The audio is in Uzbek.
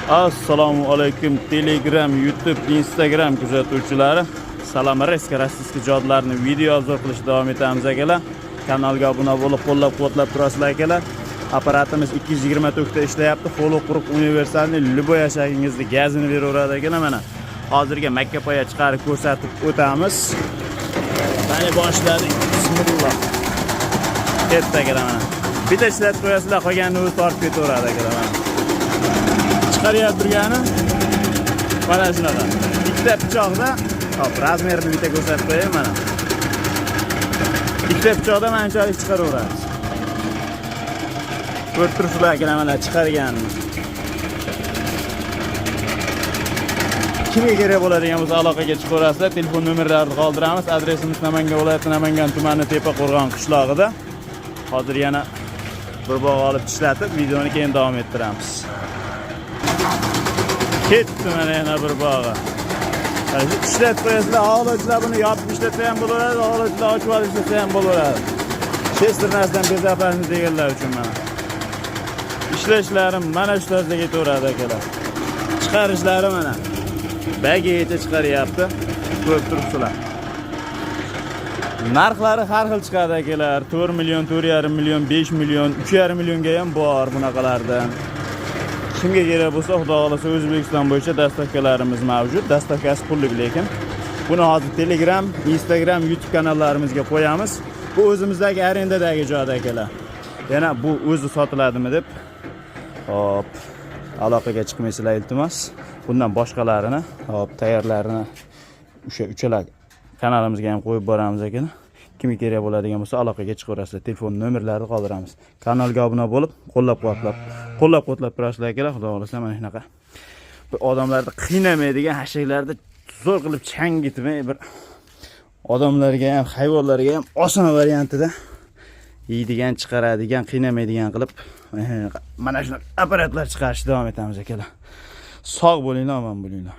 Assalomu alaykum, Telegram, YouTube, Instagram kuzatuvchilari. Salom, Reska российский jodlarni video obzor qilishda davom etamiz, akalar. Kanalga obuna bo'lib, qo'llab-quvvatlab turasizlar, akalar. Apparatimiz 220 tokda ishlayapti. Xoloq quruq универсальный, любой hashagingizni gazini beraveradi, akalar mana. Hozirga makka poya chiqarib ko'rsatib o'tamiz. Mana boshladik. Bismillah. Ketdi, akalar, mana. Bitta ishlatib qo'yasizlar, qolganini o'zi tortib ketaveradi, akalar, mana. Chiqaryapti turgani mana shunaqa ikkita pichoqda. Hop, размер ini bitta ko'rsatib qo'yay, mana, ikkita pichoqda manchalik chiqaraveramiz. Ko'rib turibsizlar, akalar, mana chiqarganini. Kimga kerak bo'ladigan bo'lsa, aloqaga chiqaverasizlar, telefon nomerlarini qoldiramiz. Adresimiz Namangan viloyati, Namangan tumani, Tepaqo'rg'on qishlog'ida. Hozir yana bir bog' olib tishlatib, videoni keyin davom ettiramiz. Ketdi, mana yana bir bog'i. Mana shu ishlatib qo'yasizlar, xohlovchilar buni yopib ishlatsa ham bo'laveradi, xohlovchilar ochib olib ishlatsa ham bo'laveradi. Шестерня sidan безопасный deganlar uchun mana. Ishlashlarim mana shu tarzda ketaveradi, akalar. Chiqarishlari mana. Bagigacha chiqaryapti. Ko'rib turibsizlar. Narxlari har xil chiqadi, akalar. 4 million, 4,5 million, 5 million, 3,5 millionga ham bor bunaqalardan. Kimga kerak bo'lsa, Xudo xohlasa, O'zbekiston bo'yicha доставка larimiz mavjud. Доставка si pullik lekin. Buni hozir Telegram, Instagram, YouTube kanallarimizga qo'yamiz. Bu o'zimizdagi arendadagi joyda, akalar. Yana bu o'zi sotiladimi deb, hop, aloqaga chiqmaysizlar, iltimos. Bundan boshqalarini, hop, tayyorlarini o'sha uchala kanalimizga ham qo'yib boramiz, akalar. Kimga kerak bo'ladigan bo'lsa, aloqaga chiqaverasizlar. Telefon nomerlarini qoldiramiz. Kanalga obuna bo'lib, qo'llab-quvvatlab turasizlar, akalar. Xudo xohlasa, mana shunaqa bir odamlarni qiynamaydigan hashaklarni zo'r qilib changitmay, bir odamlarga ham, hayvonlarga ham oson variantida yeydigan, chiqaradigan, qiynamaydigan qilib mana shunaqa apparatlar chiqarishda davom etamiz, akalar. Sog' bo'linglar, omon bo'linglar.